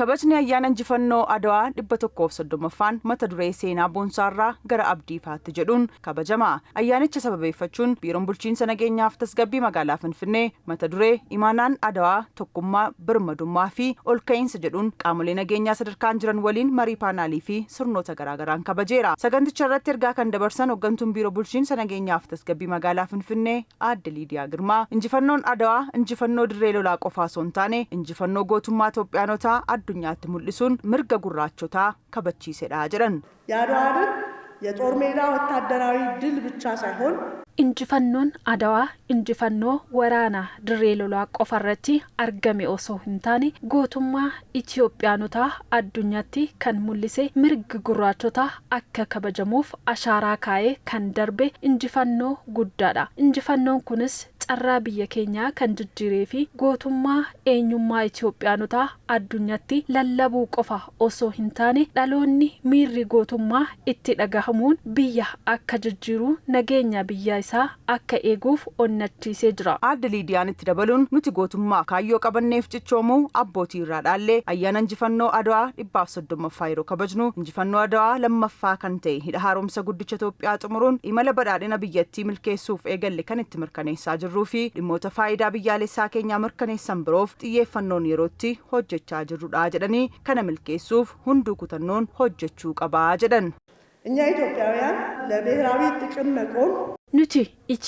Kabajni ayyaana injifannoo Adwaa 130ffaan mata duree Seenaa boonsaarraa gara abdii ifaatti jedhuun kabajama. Ayyaanicha sababeeffachuun Biiroon Bulchiinsa Nageenyaaf Tasgabbii Magaalaa Finfinnee mata duree Imaanaan Adwaa tokkummaa, birmadummaa fi olka'iinsa jedhuun qaamolee nageenyaa sadarkaan jiran waliin marii paanaalii fi sirnoota garaagaraan kabajeera. Saganticha irratti ergaa kan dabarsan hoggantuun Biiroo Bulchiinsa Nageenyaaf Tasgabbii Magaalaa Finfinnee Aadde Liidiyaa Girmaa, injifannoon Adwaa injifannoo dirree lolaa qofaa osoo hin taane injifannoo gootummaa Itoophiyaanotaa addunyaatti mul'isuun mirga gurraachotaa kabachiisedha jedhan. የአድዋ ድል የጦር ሜዳ ወታደራዊ ድል ብቻ ሳይሆን Injifannoon Adawaa injifannoo waraana dirree lolaa qofarratti argame osoo hin taane gootummaa Itoophiyaanotaa addunyaatti kan mul'ise, mirgi gurraachotaa akka kabajamuuf ashaaraa kaa'ee kan darbe injifannoo guddaadha. Injifannoon kunis carraa biyya keenyaa kan jijjiiree fi gootummaa eenyummaa Itoophiyaanotaa addunyaatti lallabuu qofa osoo hin taane dhaloonni miirri gootummaa itti dhagahamuun biyya akka jijjiiru, nageenya biyya isaa akka eeguuf onnachiisee jira. Aadde Liidiyaan itti dabaluun, nuti gootummaa kaayyoo qabanneef cichoomuu abbootii irraa dhaallee ayyaana injifannoo Adwaa 130ffaa yeroo kabajnu, injifannoo Adwaa lammaffaa kan ta'e hidha haaromsa guddicha Itoophiyaa xumuruun imala badhaadhina biyyattii milkeessuuf eegalle kan itti mirkaneessaa jirruu fi dhimmoota faayidaa biyyaalessaa keenyaa mirkaneessan biroof xiyyeeffannoon yerootti hojjechaa jirrudha jedhanii, kana milkeessuuf hunduu kutannoon hojjechuu qabaa jedhan. እኛ ኢትዮጵያውያን ለብሔራዊ ጥቅም መቆም Nuti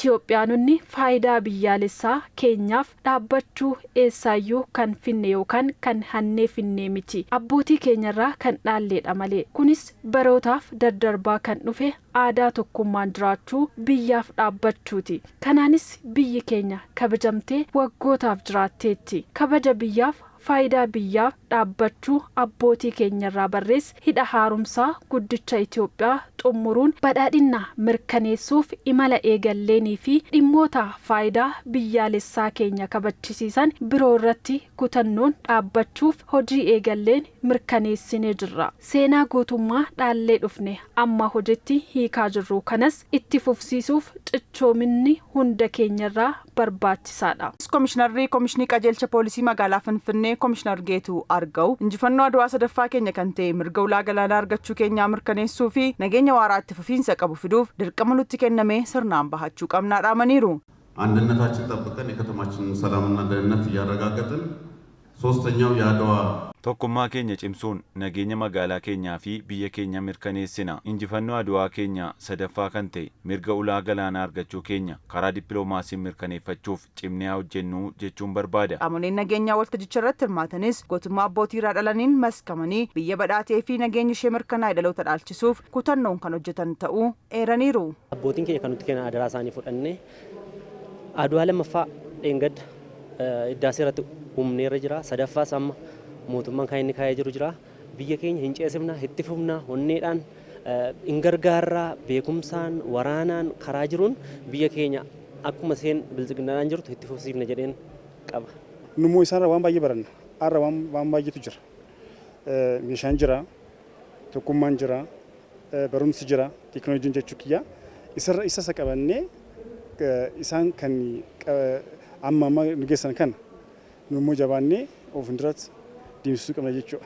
Itoophiyaanonni faayidaa biyyaalessaa keenyaaf dhaabbachuu eessaayyuu kan finne yookaan kan hannee finnee miti. Abbootii keenyarraa kan dhaalleedha malee. Kunis barootaaf daddarbaa kan dhufe aadaa tokkummaan jiraachuu, biyyaaf dhaabbachuuti. Kanaanis biyyi keenya kabajamtee waggootaaf jiraatteetti. Kabaja biyyaaf, faayidaa biyyaaf dhaabbachuu abbootii keenyarraa barrees hidha haaromsaa guddicha Itoophiyaa xumuruun badhaadhina mirkaneessuuf imala eegalleenii fi dhimmoota faayidaa biyyaalessaa keenya kabachisiisan biroo irratti kutannoon dhaabbachuuf hojii eegalleen mirkaneessinee jirra. Seenaa gootummaa dhaallee dhufne amma hojiitti hiikaa jirru kanas itti fufsiisuuf cichoominni hunda keenyarraa barbaachisaadha. Komishinarri Komishinii Qajeelcha Poolisii Magaalaa Finfinnee Komishinar Geetuu Argaw, injifannoo Adwaa sadaffaa keenya kan ta'e mirga ulaa galaanaa argachuu keenyaa mirkaneessuu fi nageenya waaraa itti fufiinsa qabu fiduuf dirqama nutti kenname sirnaan bahachuu qabnaa dhaamaniiru. አንድነታችን ጠብቀን የከተማችንን ሰላምና ደህንነት እያረጋገጥን ሶስተኛው የአድዋ Tokkummaa keenya cimsuun nageenya magaalaa keenyaa fi biyya keenya mirkaneessina. Injifannoo Adwaa keenya sadaffaa kan ta'e mirga ulaa galaanaa argachuu keenya karaa dippiloomaasiin mirkaneeffachuuf cimnee haa hojjennu jechuun barbaada. Qaamoleen nageenyaa waltajjicha irratti hirmaatanis gootummaa abbootii irraa dhalaniin maskamanii biyya badhaatee fi nageenyi ishee mirkanaa'e dhaloota dhaalchisuuf kutannoon kan hojjetan ta'uu eeraniiru. Abbootiin keenya kan nutti kennan adaraa isaanii fudhannee Adwaa lammaffaa dheengadda Hiddaasee irratti humneerra jira. Sadaffaas amma mootummaan kan inni kaa'ee jiru jira. Biyya keenya hin ceesifna, itti fufna, onneedhaan hin gargaarraa, beekumsaan, waraanaan, karaa jiruun biyya keenya akkuma isheen biltsiginnaadhaan jirtu itti fufsiifna jedheen qaba. Nummoo isaarraa waan baay'ee baranna. Har'a waan baay'eetu jira. Meeshaan jira, tokkummaan jira, barumsi jira, teekinooloojiin jechuu kiyya. Isarra isa qabannee isaan kan amma amma nu geessan kana nummoo jabaannee of duratti deemsisuu qabna jechuudha.